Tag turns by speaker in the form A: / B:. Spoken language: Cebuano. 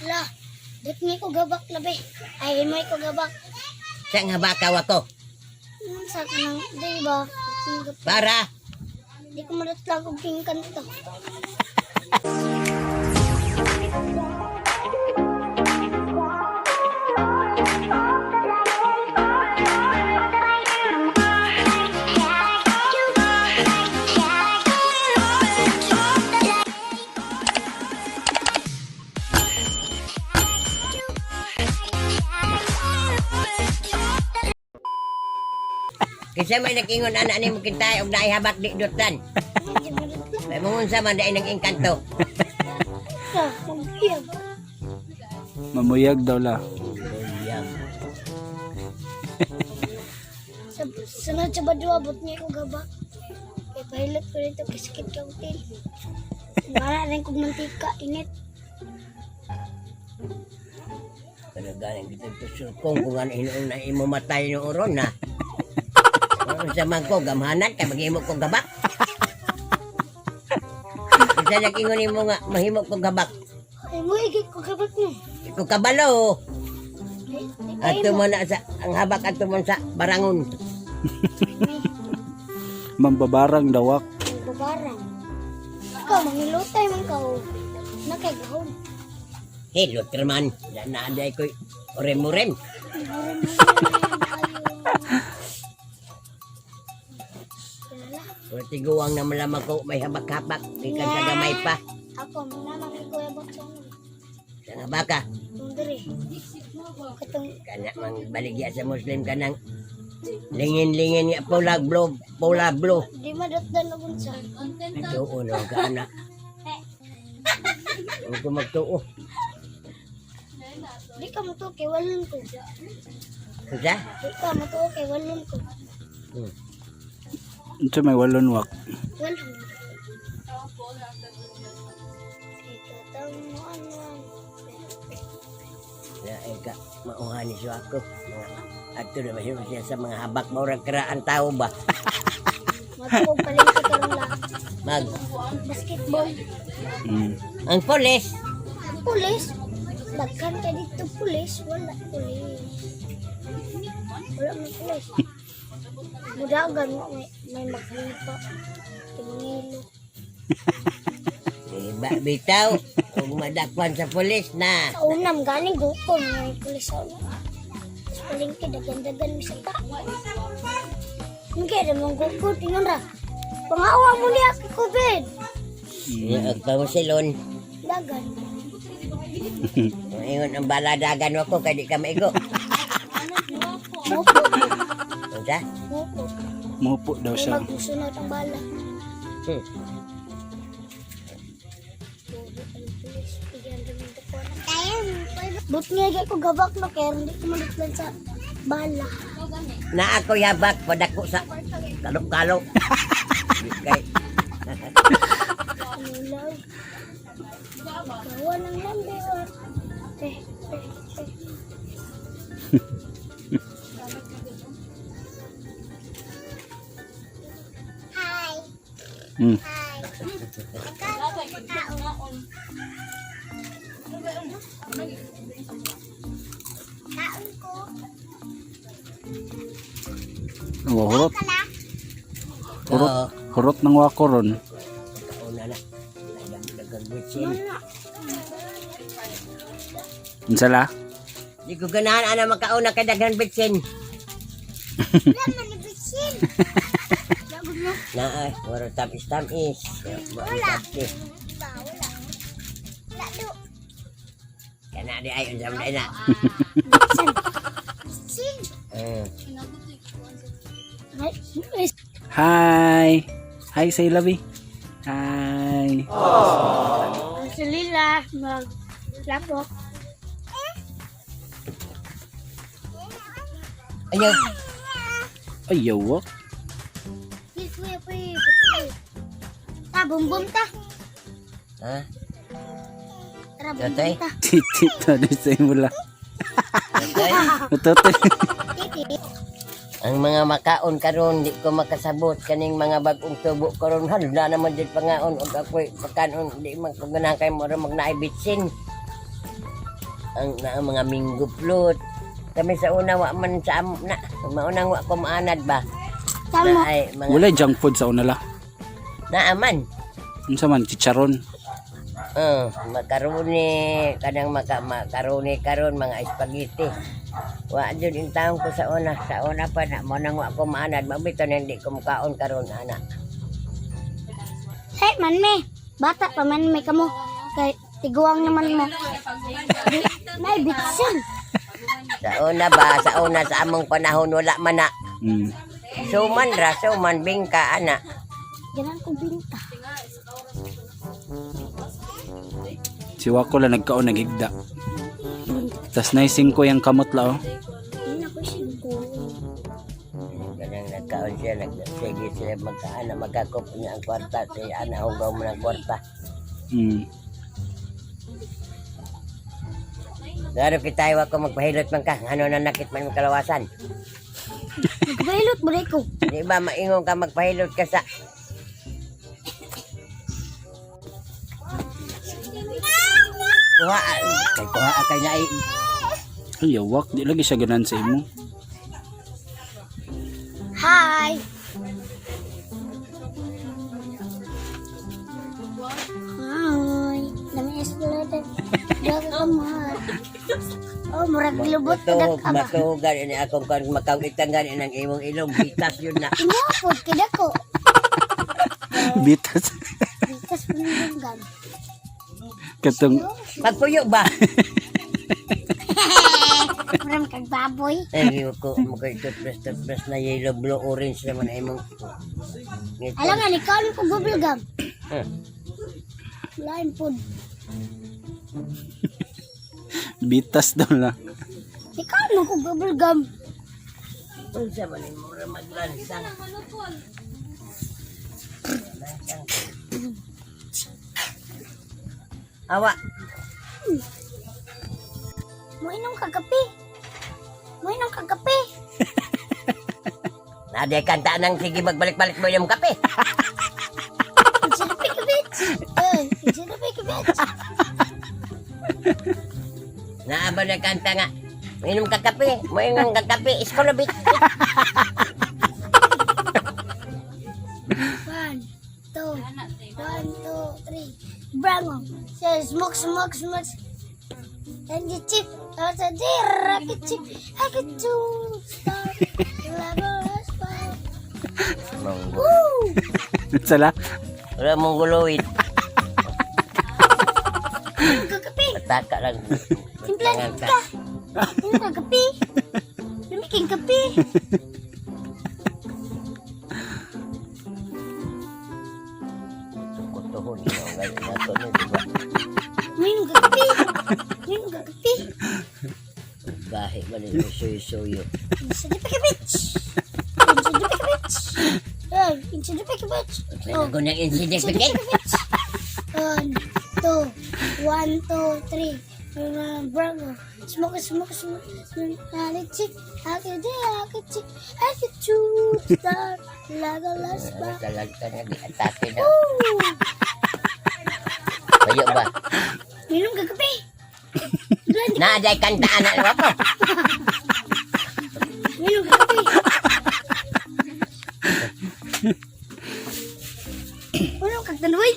A: La, but nga ko gabak labi. Ay, may ko gabak.
B: Sa nga bakaw ako.
A: Sa kanang, di ba?
B: Para.
A: Di ko madatlag og king kanto.
B: Kinsa may nag-ingon ana nimo kintay og naay habak di dutan.
A: Di madatlag.
B: May mungunsa man dai nang engkanto.
A: Sa, magbiyag.
C: Mamuyag daw la.
B: Buyag.
A: Sa, sunod sa badwa, but nga ko gabak. Kay pahilot ko dito, kasikit ka hotel. Wala rin kong mantika, init.
B: Kana ganing kita tusulkong kung ano hinuon na imo matay no oron na. Unsa man ko gamhanan kay maghimo ko gabak. Kinsa nag-ingon nimo nga mahimo ko gabak?
A: Ay, mo igit ko gabak mo.
B: Di ko kabalo.
A: Ay, di
B: Ato
A: pa
B: mo na sa ang habak ato mo sa barangon.
C: Mambabarang dawak.
A: Babarang. Ikaw, mangilutay man ka. Oh. Nakagahom.
B: Hey, Lutherman, na naaday ko'y orem-orem.
A: Kilala.
B: Pero tiguang na malamang ko may habak-habak. Di ka sa gamay pa.
A: Ako, manamang kay Kuya Baksong.
B: Sa nga baka,
A: Itong diri. Katong
B: kana mang baligya sa Muslim ka ng lingin-lingin nga pula blue, pula blue.
A: di madatdan og unsa.
B: Tuo no ka anak. Huwag ko magtuo.
A: Di ka mo kay walon ko.
B: Unsa?
A: Di ka mo kay walon ko.
C: Unsa may walon wak.
A: Walon. Ikaw mo ano.
B: Na ay ka mauha ni siya ako. Mga ato na mahimo siya sa mga habak maurag karaan tao ba?
A: Matuog palengke karon la.
B: Mag
A: Basketball.
B: Ang pulis.
A: Ang pulis. Daghan kay dito pulis, wala pulis. Wala may pulis. Mudagan may maghipa. Tingilo.
B: Iba bitaw. Kung madakpan sa pulis na.
A: Sa unam galing gukom may pulis sa unam. Sa palengke dagan-dagan mi sa ta. Hindi ra mong gukom tingon ra. Pangawa mo niya kay COVID.
B: Ang pamusilon.
A: Dagan.
B: Ingon ang baladagan ako kay di ka maigo.
A: Mopo.
B: Unsa?
A: Mopo.
C: Mupo daw
A: May
C: siya.
A: magmusunod ang bala. But nga gay ko gabak no kaya hindi ko malutlan sa bala.
B: Na ako yabak padako sa kalok-kalok. Kay
A: Ano lang. Gawa ng number. Eh, eh, eh. Hi. Hi. Kaon ko.
C: Oh, hurot. Hurot,
B: Oo.
C: Hurot ng wako ron.
B: Kauna na. Dagang bitsin.
C: Unsa la?
B: Di ko ganahan ana makauna kay daghan bitsin.
A: Wala man ni bitsin. Lagod mo.
B: Na ay, wala tamis-tamis. Wala.
A: Ba, wala. Wala do.
B: Kana di ay unsa man na.
A: Bitsin. Bitsin. Ay, ay,
C: Hi. Hi say labi. Hi.
A: ang si Lila, mag lapok.
B: Ayaw.
C: Ayaw wak.
A: Please, kuya, please, please. Ta, bum bum ta.
B: Ha?
A: Tara, bum bum
B: Tatay?
A: ta.
C: Titi na di sa imula.
B: Tatay?
C: Natutoy.
A: Titi.
B: Ang mga makaon karon di ko makasabot kaning mga bagong tubo karon hala naman jud pangaon og ako'y pagkaon di man ko ganahan kay mura magnaay bitsin. Ang na ang mga minggo float. Kami sa una wa man sa am, na maunang wa ko maanad ba.
A: Tama.
B: Na ay mga
C: Wala junk food sa una la.
B: naaman.
C: Unsa man chicharon.
B: Makaroni kanang maka makaroni karon mga spaghetti. Wa jud in taon ko sa una pa na mo nang wa ko maanad mabito na hindi ko mukaon karon ana.
A: Hey man me. Bata pa man me kamo. Kay tiguang naman mo. May bitsin.
B: Sa una ba, sa una sa among panahon wala man na. Suman ra, suman bingka ana.
A: Ganan ko binta.
C: Si Wako la nagkaon naghigda. Tas naising ko yung kamot la oh.
A: Hindi na ko singko.
B: Kanang nagkaon siya, nagsige siya magkaana, magkakop niya ang kwarta, siya ana hugaw mo ng kwarta. Laro kita iwa ko magpahilot man ka, ano na nakit man mo kalawasan.
A: Nagbailot mo rin ko.
B: Di ba maingon ka magpahilot ka sa Kuha, kay kuha kay na
C: Ay, yawak. Di lagi siya ganan sa imo.
A: Hi. Hi. Lami escalator. Daga ka mahal. Oh, murag lubot ka
B: Matuhog,
A: ka ba?
B: matuhog gani akong kan makawitan gani ng imong ilong bitas yun na.
A: Imuapod ka dako.
C: Bitas.
A: Bitas panunggan.
C: Katong
B: Pagpuyo ba?
A: Murag kag baboy.
B: Ay, ko mo kay toothbrush, toothbrush na yellow, blue, orange naman ay imong. Ngipon.
A: Alam nga, ikaw ko bubble gum.
B: Hmm.
A: Lain pod.
C: bitas daw la.
A: Ikaw mo ko bubble gum.
B: Unsa man imo ra maglansang. Lansang. Awa,
A: Moinom ka kape. Moinom ka kape.
B: nade kanta nang sige magbalik-balik mo yung kape.
A: It's a big bitch. It's a big bitch.
B: Naa ba na kanta nga? Mainom ka kape, mainom ka kape, iskolobit.
A: One, two, one, two, three. Brango. Say smoke, smoke, smoke. And the chip, there's a deer, rocket chip. I can do star. Level has five.
B: Monggo.
A: Woo!
C: Sala.
B: Wala mong guluhin.
A: Inom ka kape.
B: Pataka lang.
A: Timplan ka. Inom ka kape. Lumiking kape.
B: Kutuhon. Ang ganyan na to, di ba?
A: Uminom ka kape. Uminom ka kape.
B: Gahi man yung suyo-suyo.
A: It's a big bitch. It's a big bitch. Hey, it's a big bitch. Oh.
B: Ko nang incident
A: It's a big bitch. One, two, one, two, three. Bravo. Smoke, smoke, smoke. Chick, I can do, I can chick, I can choose star. Lago las ba.
B: Talaga nag-atake na.
A: Woo!
B: Kayo ba?
A: Minum ka kape.
B: Naaday kantaan na ano po.
A: Minum ka kape. Minum ka tanduay.